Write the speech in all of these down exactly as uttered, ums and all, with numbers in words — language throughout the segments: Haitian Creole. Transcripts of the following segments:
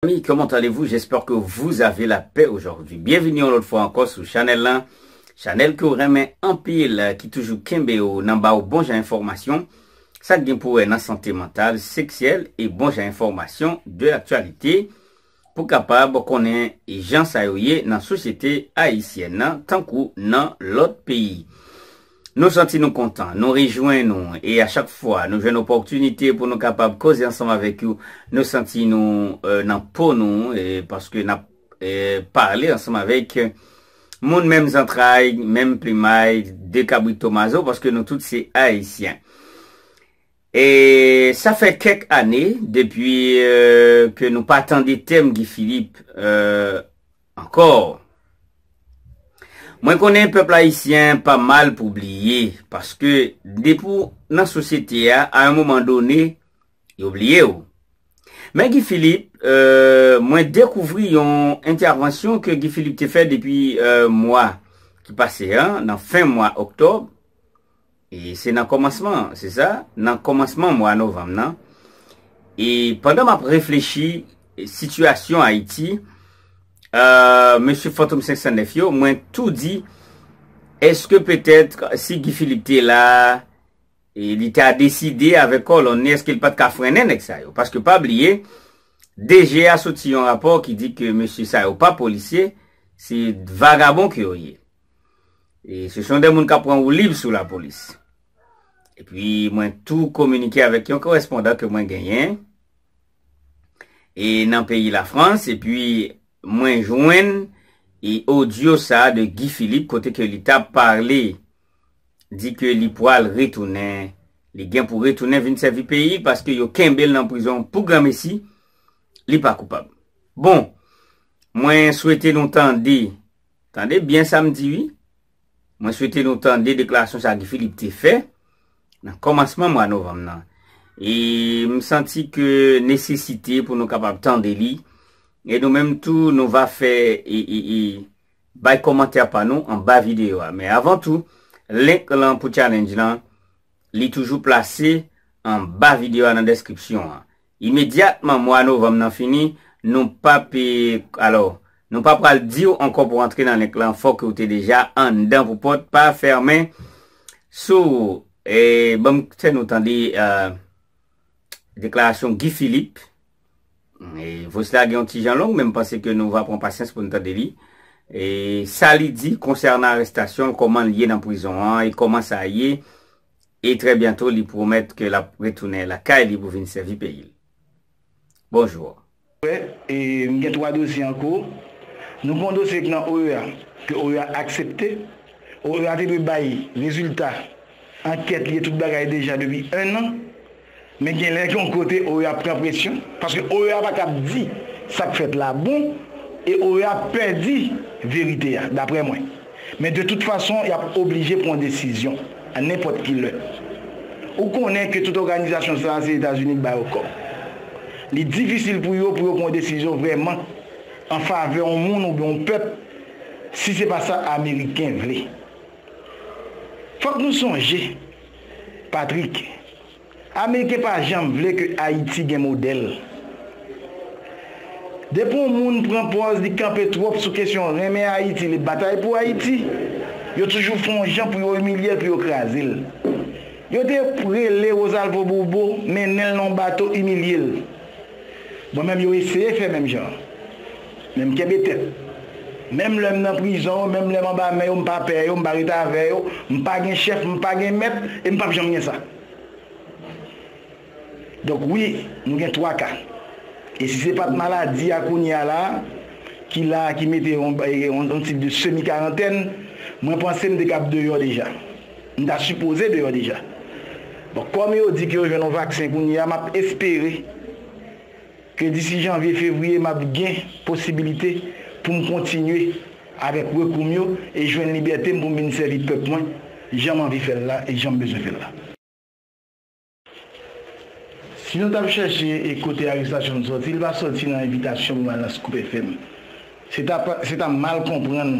Amis, comment allez-vous? J'espère que vous avez la paix aujourd'hui. Byenvini yon lòt fwa ankò sou chanèl lan. Chanèl ke w renmen anpil, ki toujou kenbe w nan ba w bon jan enfòmasyon. Sa k gen pou wè nan sante mantal, seksyèl e bon jan enfòmasyon de aktyalite pou kapab konnen jan sa yo ye nan sosyete ayisyèn nan, tankou nan lòt peyi. Nou santi nou kontan, nou rejwenn nou, e a chak fwa nou jwenn opòtinite pou nou kapab koze ansanm avèk ou, nou santi nou, eh, nan po nou, e paske n ap, eh, pale ansanm avèk moun menm zantray, menm plimay, de kabrit tomazo, paske nou tout se ayisyen. E sa fè kèk ane depi, eh, ke nou pa tande tèm Guy Philippe, eh, ankò. Mwen konnen pèp ayisyen pa mal pou bliye, paske depi w nan sosyete a, a yon moman done, yo bliye w. Men Guy Philippe, eh, mwen dekouvri yon entèvansyon ke Guy Philippe te fè depi, eh, mwa ki pase an, nan fen mwa oktòb. E se nan kòmansman, se sa, nan kòmansman mwa novanm nan. E pandan m ap reflechi sitiyasyon Ayiti, eh, mesye Fantom senk san nèf yo, mwen tou di, èske petèt si Guy Philippe te la, e li ta deside avèk kòlonn li, èske l pa t ka frennen nèg sa yo? Paske pa bliye, D G a soti yon rapò ki di ke mesye sa yo pa polisye, se vagabon ke yo ye. E se son de moun k ap pran woulib sou lapolis. Epi mwen tou kominike avèk yon korespondan ke mwen genyen e nan peyi Lafrans, epi mwen jwenn e odyo sa de Guy Philippe kote ke li t ap pale, di ke li pral retounen, li gen pou retounen vin sèvi peyi l paske yo kenbe l nan prizon pou granmesi, li pa koupab. Bon, mwen swete nou tande, tande byen sa m di wi. Mwen swete nou tande deklarasyon sa Guy Philippe te fè nan kòmansman mwa novanm nan. E m santi ke nesesite pou nou kapab tande li. E nou menm tou, nou va fè e, e, e, bay kòmantè pa nou anba videyo a. Men avan tou, link lan pou challenge lan, li toujou plase anba videyo a nan deskripsyon an. Imedyatman mwa novanm nan fini, nou p ap, e, alò, nou pa pral di w ankò pou antre nan link lan, fòk ou te deja anndan pou pòt pa fèmen sou ou. E, ban m fè nou tande, e, deklarasyon Guy Philippe. E, voice la gen yon ti jan long, men m panse ke nou va pran pasyans pou n tande li. E, sa li di konsènan arestasyon l, kòman l ye nan prizon an, e kòman sa ye, e trè byento li pwomèt ke l ap retounen lakay li pou vin sèvi peyi l. Bonjou. Wè, e m gen twa dosye an kou. Nou gen yon dosye k nan O E A, ke O E A aksepte. O E A te dwe bay rezilta ankèt li e tout bagay deja depi en an. Men gen lè gen yon kote O E A ap pran presyon, paske O E A pa kab di sa k fèt la bon, e O E A ap pèdi verite a, daprè mwen. Men de tout fason, y ap oblije pran yon desizyon a nenpòt ki lè. Ou konnen ke tout òganizasyon sa a, se Etazini k ba yo kòb. Li difisil pou yo, pou yo pran yon desizyon vrèman an favè yon moun oubyen yon pèp, si se pa sa Ameriken vle. Fòk nou sonje, Patrick, Ameriken pa janm vle ke Ayiti gen modèl. Depi yon moun pran pòz li kanpe twòp sou kesyon renmen Ayiti, li batay pou Ayiti, yo toujou fè yon jan pou yo imilye l, pou yo kraze l. Yo te rele Rosalvo Bobo, mennen l nan yon bato, imilye l. Bon, menm yo eseye fè menm jan. Men m kenbe tèt. Menm lè m nan prizon, menm lè m anba men yo, m pa pè yo, m pa ret avè yo, m pa gen chèf, m pa gen mèt, e m p ap janm gen sa. Donk wi, nou gen twa ka. E si se pa t maladi a kounye a la, ki la, ki mete yon, yon, yon tip de semi karantèn, mwen panse m te kab deyò deja. M ta sipoze deyò deja. Bon, kòm yo di ke yo jwenn yon vaksen kounye a, m ap espere ke disi janvye, fevriye, m ap gen posibilite pou m kontinye avèk rekou m yo e jwenn libète m pou m vin sèvi pèp mwen jan m anvi fè l la e jan m bezwen fè l la. Si nou t ap chèche e kote arestasyon m sòti, li pa sòti nan envitasyon pou m al nan Scoop F M. Se ta, se ta mal konprann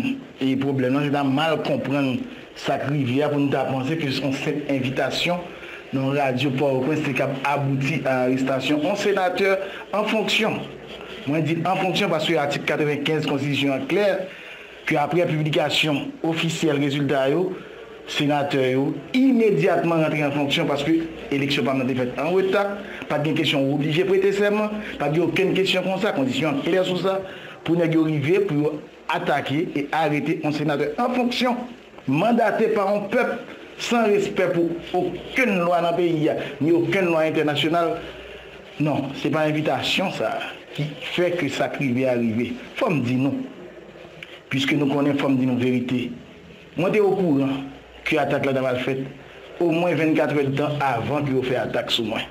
e pwoblèm nan, se ta mal konprann sa k rive a pou nou ta panse ke se yon senp envitasyon nan yon radyo Pòtoprens te kab abouti a arestasyon yon senatè an fonksyon. Mwen di l an fonksyon paske atik katrevenkenz konstitisyon an klè ke apre piblikasyon ofisyèl rezilta yo, senatè yo imedyatman rantre an fonksyon paske eleksyon pa m nan te fèt an reta, pa t gen kesyon ou oblije prete sèman, pa t gen okenn kesyon konsa, konstitisyon an klè sou sa, pou nèg yo rive pou yo atake e arete yon senatè an fonksyon, mandate pa yon pèp san respè pou okenn lwa nan peyi a, ni okenn lwa entènasyonal. Non, se pa envitasyon sa a ki fè ke sa k rive a rive. Fò m di nou, piske nou konnen, fò m di nou verite. Mwen te okouran ke atak la t ap al fèt omwen vennkat è d tan avan ke yo fè atak sou mwen.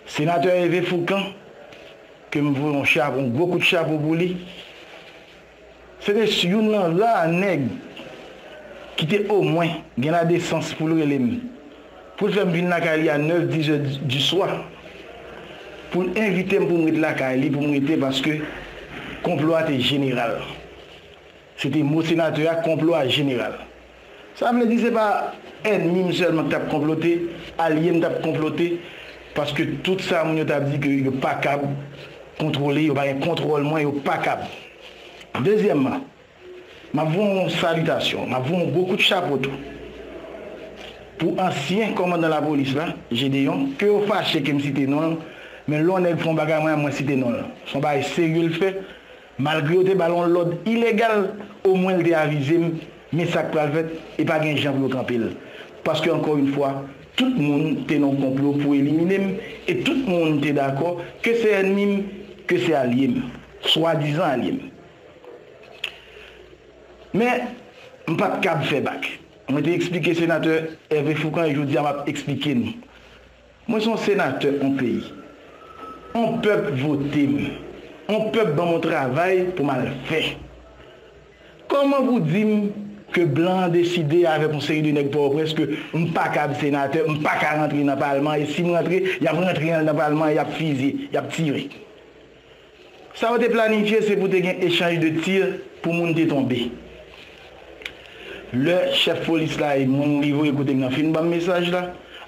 Senatè Hervé Fourcand, ke m voye yon chapo, yon gwo kout chapo pou li, se te youn nan ra nèg ki te omwen gen ladesans pou l rele m, pou l fè m vin lakay li a nèf, dis è di swa, pou l envite m pou m ret lakay li, pou m rete, paske konplo a te jeneral. Se te mo senatè a, konplo a jeneral. Sa vle di se pa ènmi m sèlman ki t ap konplote, alye m t ap konplote, paske tout sa moun yo t ap di ke yo pa kab kontwole, yo pa gen kontwòl mwen, yo pa kab. Dezyèmman, m ap voye yon salitasyon, m ap voye yon gwo kout chapo tou pou ansyen kòmandan lapolis la, Gédéon, ke yo fache ke m site non l, men lè yon nèg fè yon bagay mwen, mwen site non l. Se yon bagay serye l fè, malgre yo te ba l yon lòd ilegal, omwen l te avize m, men sa k pral fèt, e pa gen jan pou yo kanpe l. Paske, ankò yon fwa, tout moun te nan yon konplo pou elimine m, e tout moun te dakò ke se ènmi m, ke se alye m, swadizan alye m. Men, m pa t kab fè bak. Mwen te eksplike senatè Hervé Fourcand e jodi a m ap eksplike nou. Mwen se yon senatè yon peyi. Yon pèp vote m. Yon pèp ban m yon travay pou m al fè. Kòman pou di m ke blan an deside avèk yon seri de nèg Pòtoprens ke m pa kab senatè, m pa ka rantre nan palman, e si m rantre, y ap rantre nan palman, y ap fizye, y ap tire. Sa yo te planifye, se pou te gen echanj de tir pou moun te tonbe. Lè chèf polis la e moun li voye kote m nan fin ban m mesaj la,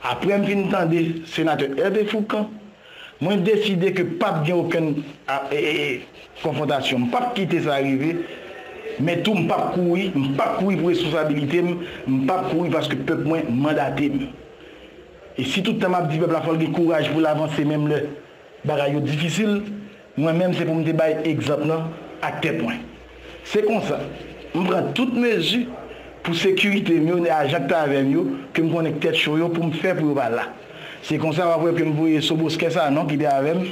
apre m fin tande senatè Hervé Fourcand, mwen deside ke p ap gen okenn a, e, e, e, konfwontasyon. M p ap kite sa rive, men tou m p ap kouri, m p ap kouri pou responsabilite m, m p ap kouri paske pèp mwen mandate m. E si tout tan m ap di pèp la fò l gen kouraj pou l avanse menm lè bagay yo difisil, mwen menm se pou m te bay egzanp lan ak tèt mwen. Se konsa, m pran tout mezi pou sekirite m yo, ajan k t avè m yo, ke m konnen k tèt cho yo, pou m fè pou yo pa la. Se konsa w ap wè ke m voye Soboskè Sanon ki te avè m.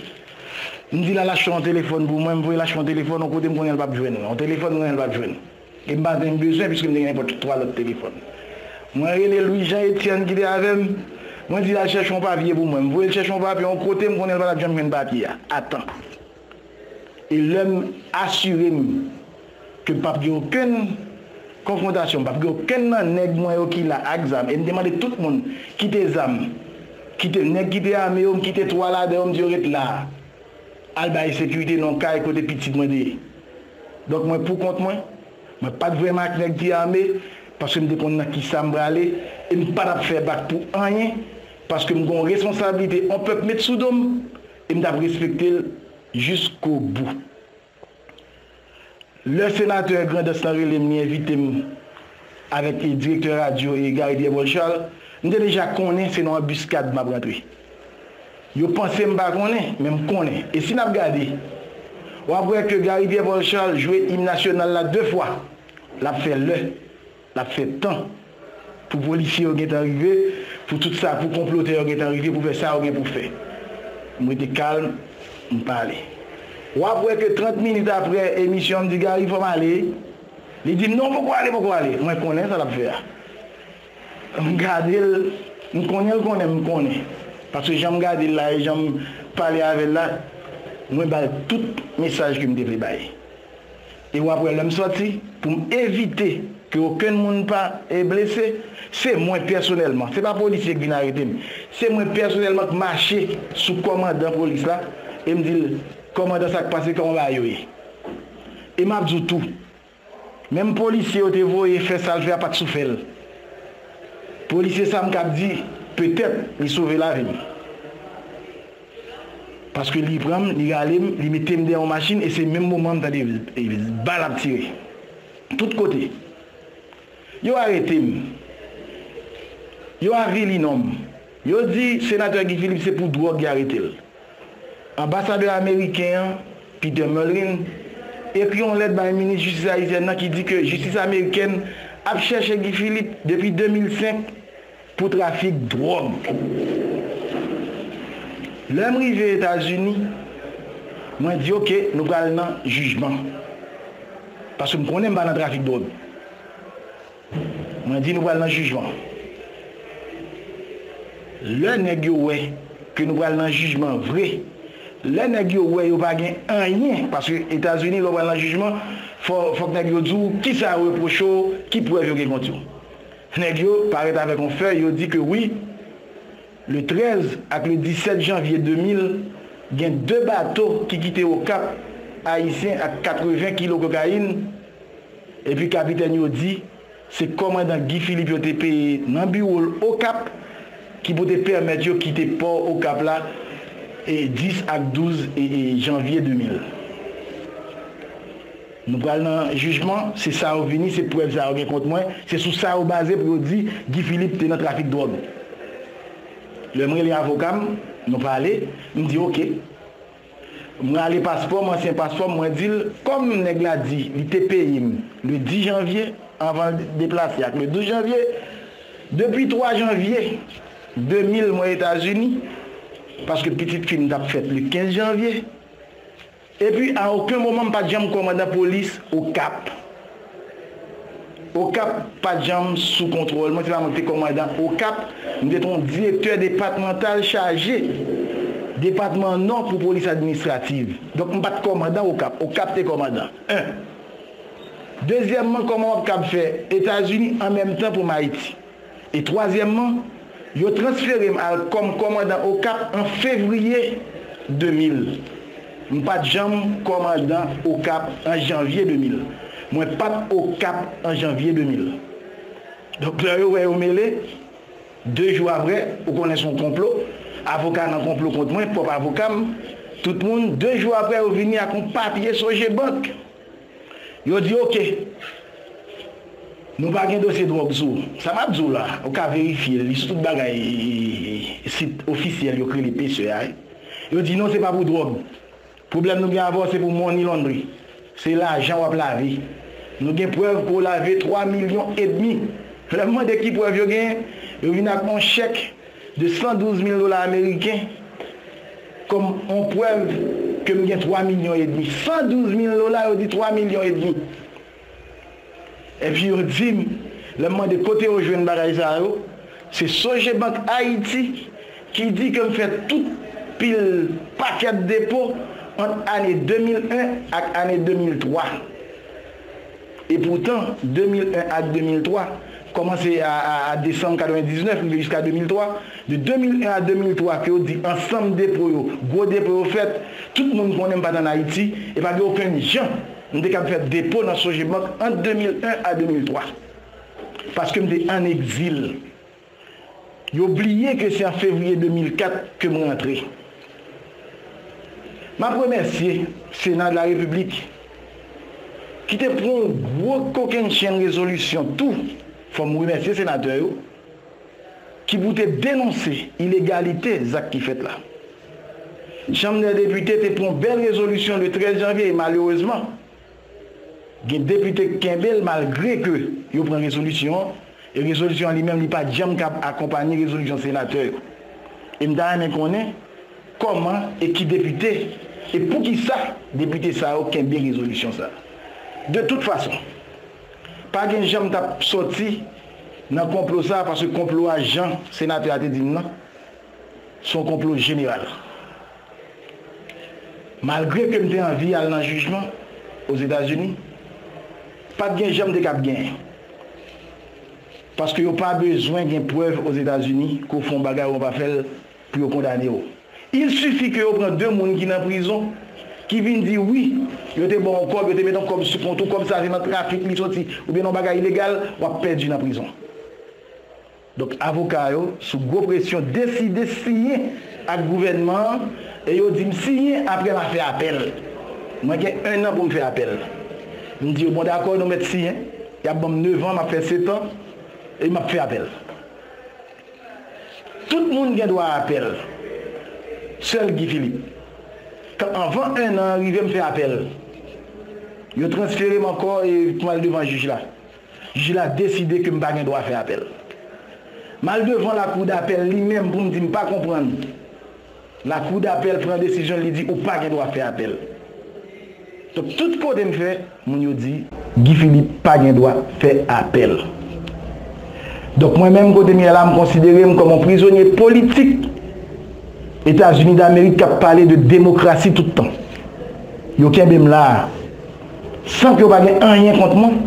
M di l al achte yon telefòn pou mwen, m voye l achte yon telefòn yon kote m konnen l p ap jwenn, yon telefòn m konnen l p ap jwenn. E m pa t menm bezwen, piske m te gen nenpòt twa lòt telefòn. Mwen rele Louis Jean Etienne ki te avè m. Mwen di l al chèche yon papye pou mwen. M voye l chèche yon papye yon kote m konnen l pa t ap janm jwenn papye a a tan. E lè m asire m ke p ap gen okenn konfwontasyon, p ap gen okenn nan nèg mwen yo ki la ak zam, e m te mande tout moun kite zam, kite nèg ki te ame yo, m kite twa ladan yo, m di yo ret la a. Al bay sekirite nan yon kay kote pitit mwen te ye. Donk, mwen pou kont mwen, mwen pa t vrèman ak nèg ki ame, paske m te konn nan kisa m prale, e m pa t ap fè bak pou anyen, paske m gen yon responsablite yon pèp met sou do m, e m t ap respekte l jiskobou. Lè senatè Grandans lan rele m, li envite m avèk, e, direktè radyo, e, Gary Pierre Paul Charles, m te deja konnen se nan anbiskad m ap rantre. Yo panse m pa konnen, men m konnen. E si n ap gade, w ap wè ke Gary Pierre Paul Charles jwe im nasyonal la de fwa. L ap fè lè, l ap fè tan pou polisye yo gentan rive, pou tout sa, pou konplotè yo gentan rive, pou fè sa yo gen pou fè. M rete kalm, m pale. W ap wè ke trant minit apre emisyon an, m di, "Gary, fò m ale." Li di m, "Non, poko ale, poko ale." Mwen konnen sa l ap fè a. M gade l, m konnen l konnen m konnen. Paske jan m gade l la e jan m pale avè l la, mwen ba l tout mesaj ke m te vle bay. E w ap wè lè m sòti, pou m evite ke okenn moun pa, e, blese, se mwen pèsonèlman, se pa polisye k vin arete m, se mwen pèsonèlman k mache sou kòmandan polis la, e m di l, "Kòmandan, sa k pase, kòman bagay yo ye?" E m ap di w tou, menm polisye yo te voye fè sa l fè a pa t sou fè l. Polisye sa m kab di, petèt, li sove lavi m. Paske li pran m, li rale m, li mete m dèyè yon machin, e se menm moman m tande, e, bal ap tire. Tout kote. Yo arete m. Yo avili non m. Yo di senatè Guy Philippe se pou dwòg y arete l. Anbasadè ameriken an, Peter Mullin, ekri yon lèt bay minis jistis ayisyèn nan ki di ke jistis amerikèn ap chèche Guy Philippe depi de mil senk pou trafik dwòg. Lè m rive Etazini, mwen di, "Oke, nou pral nan jijman." Paske m konnen m pa nan trafik dwòg. Mwen di, "Nou pral nan jijman." Lè nèg yo wè ke nou pral nan jijman vre, lè nèg yo wè yo pa gen anyen, paske Etazini, lè w pral nan jijman, fò, fòk nèg yo di w kisa yo repwoche w, ki prèv yo gen kont yo. Nèg yo parèt avèk yon fèy, yo di ke wi, le trèz ak le disèt janvye de mil, gen de bato ki kite Okap, ayisyen ak katreven kilo kokayin, epi kapitèn yo di se kòmandan Guy Philippe yo te peye nan biwo l Okap ki pou te pèmèt yo kite pò Okap la, e, dis ak douz, e, e, janvye de mil. Nou pral nan jijman, se sa yo vini, se prèv sa yo gen kont mwen, se sou sa yo baze pou yo di Guy Philippe te nan trafik dwòg. Lè m rele avoka m, nou pale, m di, "Oke." M rale paspò m, ansyen paspò m, mwen di l, kòm nèg la di li te peye m le dis janvye, anvan l deplase ak le douz janvye, depi twa janvye de mil mwen Etazini, paske pitit fi m t ap fèt le kenz janvye, epi a okenn moman m pa t janm kòmandan polis Okap. Okap pa t janm sou kontwòl mwen, se pa mwen ki te kòmandan Okap, m te t yon direktè depatmantal chaje depatman Nò pou polis administrativ. Donk, m pa t kòmandan Okap, Okap te kòmandan. En. Dezyèmman, kòman w ap kab fè Etazini an menm tan pou m Ayiti? E twazyèmman, yo transfere m al kòm kòmandan Okap an fevriye de mil. M pa t janm kòmandan Okap an janvye de mil. Mwen pa t Okap an janvye de mil. Donk, lè yo wè yo mele, de jou apre, ou konnen se yon konplo, avoka nan konplo kont mwen, pwòp avoka m, tout moun, de jou apre, yo vini ak yon papye Sogebank. Yo di, "Oke, nou pa gen dosye dwòg sou ou." Sa m ap di w la, ou ka verifye l, li sou tout bagay, e, e, e, sit ofisyèl yo k rele Pacer a, wi. Yo di, "Non, se pa pou dwòg. Pwoblèm nou gen avè w, se pou money laundry. Se lajan w ap lave. Nou gen prèv ke w lave twa milyon edmi." Lè m mande ki prèv yo genyen, yo vin ak yon chèk de san douz mil dola ameriken kòm yon prèv ke m gen twa milyon edmi. San douz mil dola, yo di twa milyon edmi. Epi yo di m, lè m mande kote yo jwenn bagay sa yo, se Sogebank Ayiti ki di ke m fè tout pil pakèt depo ant ane de mil en ak ane de mil twa. E poutan, de mil en ak de mil twa, kòmanse a, a, a desanm katrevendiznèf, rive jiska de mil twa, de de mil en a de mil twa, ke yo di ansanm depo yo, gwo depo yo fèt, tout moun konnen m pa t ann Ayiti, e pa gen okenn jan m te kab fè depo nan Sogebank ant de mil en a de mil twa. Paske m te ann egzil. Yo bliye ke se an fevriye de mil kat ke m rantre. M ap remèsye Sena de la Repiblik ki te pran yon gwo kokennchenn rezolisyon tou, fò m remèsye senatè yo, ki pou te denonse ilegalite zak ki fèt la. Chanm dè Depite te pran yon bèl rezolisyon le trèz janvye e malerezman, gen depite k kenbe l malgre ke yo pran rezolisyon an, e rezolisyon an li menm li pa t janm kab akonpanye rezolisyon senatè yo. E m ta renmen konnen kòman e ki depite, e poukisa depite sa yo kenbe rezolisyon sa. De tout fason, pa gen jan m t ap sòti nan konplo sa, paske konplo a, jan senatè a te di m nan, se yon konplo jeneral. Malgre ke m te anvi al nan jijman Ozetazini, pa t gen jan m te kab genyen. Paske yo pa bezwen gen prèv Ozetazini ke w fè yon bagay ou pa fè l pou yo kondane w. Il sifi ke yo pran de moun ki nan prizon, ki vin di wi, yo te ba w yon kòb, yo te mete yon kòb sou kont ou, kòb sa se nan trafik li soti, oubyen nan yon bagay ilegal, w ap pèdi nan prizon. Donk, avoka yo, sou gwo presyon, deside siyen ak gouvènman an E yo di m siyen, apre m a fè apèl. Mwen gen enn an pou m fè apèl. M di yo, bon, dakò, nou mèt siyen. Y ap ban m nevan, m ap fè setan, e m ap fè apèl. Tout moun gen dwa a apèl. Sèl Guy Philippe. Kan, anvan enn an an rive, m fè apèl. Yo transfere m ankò e pou m al devan jij la. Jij la deside ke m pa gen dwa fè apèl. M al devan lakou dapèl li menm pou m di m pa konprann. Lakou dapèl pran desizyon, li di ou pa gen dwa fè apèl. Donk, tout kote m fè, moun yo di Guy Philippe pa gen dwa fè apèl. Donk, mwen menm, kote m ye la, m konsidere m kòm yon prizonye politik Etazini Damerik k ap pale de demokrasi tout tan. Yo kenbe m la a. San ke yo pa gen anyen kont mwen.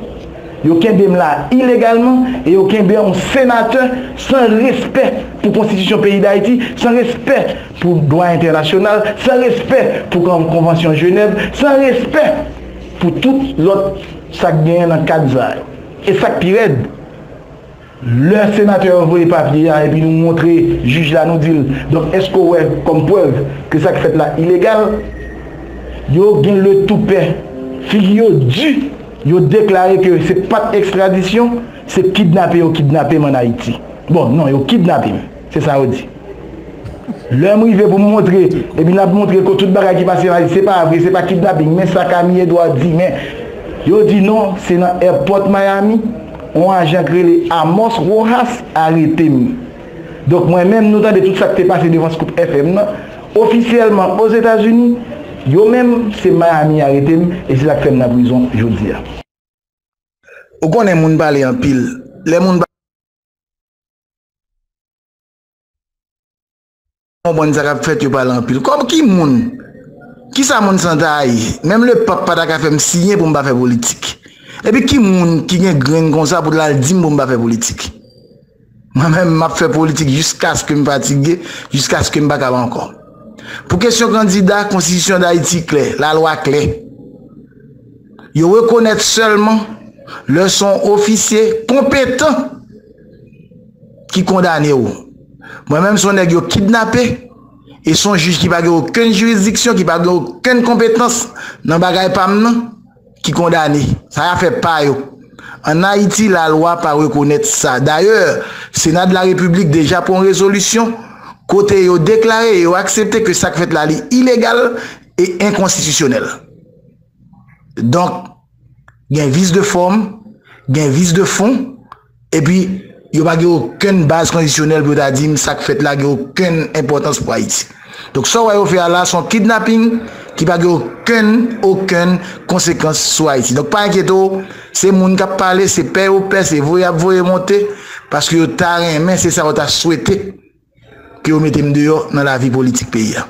Yo kenbe m la ilegalman e yo kenbe yon senatè san respè pou konstitisyon peyi Dayiti, san respè pou dwa entènasyonal, san respè pou kon- konvansyon Jenèv, san respè pou tout lòt sa k genyen nan kad sa yo. E sa k pi rèd, lè senatè yo voye papye a epi nou montre jij la, nou di l, donk, èske w wè kòm prèv ke sa k fèt la ilegal? Yo gen letoupè, figi yo di, yo deklare ke se pa t ekstradisyon, se kidnape yo kidnape m ann Ayiti. Bon, non, yo kidnape m, se sa yo di. Lè m rive pou m montre, epi n ap montre ke tout bagay ki pase la, se pa vre, se pa kidnaping, men sa Camille Edouard di, men yo di non, se nan airport Miami, yon ajan k rele Amos Rojas arete m. Donk, mwen menm, nou tande tout sa k te pase devan Scoop F M nan, ofisyèlman Ozetazini, yo menm, se Miami arete m, e se sa k fè m nan prizon jodi a. Ou konnen moun pale anpil. Lè moun pa konprann sa k ap fèt, yo pale anpil. Kòm ki moun? Kisa moun sa ta ye? Menm Lepap pa ta ka fè m siyen pou m pa fè politik. Epi ki moun ki gen grenn konsa pou l al di m pou m pa fè politik? Mwen menm, m ap fè politik jiskaske m fatige, jiskaske m pa kab ankò. Pou kesyon kandida, konstitisyon Dayiti klè, lalwa klè. Yo rekonèt sèlman lè se yon ofisye konpetan ki kondane w. Mwen menm, se yon nèg yo kidnape, e se yon jij ki pa gen okenn jiridiksyon, ki pa gen okenn konpetans nan bagay pa m nan, ki kondane. Sa y a fè pa yo. Ann Ayiti, lalwa pa rekonèt sa. Dayè, Sena de la Repiblik deja pran yon rezolisyon kote yo deklare e yo aksepte ke sa k fèt la, li ilegal e enkonstitisyonèl. Donk, gen vis de fòm, gen vis de fon, epi yo pa gen okenn baz konstitisyonèl pou yo ta di m sa k fèt la gen okenn enpòtans pou Ayiti. Donk, sa w wè yo fè a la, se yon kidnaping ki pa gen okenn, okenn konsekans sou Ayiti. Donk, pa enkyete w, se moun k ap pale, se pè yo pè, se voye y ap voye monte, paske yo ta renmen, se sa yo ta swete, ke yo mete m deyò nan lavi politik peyi a.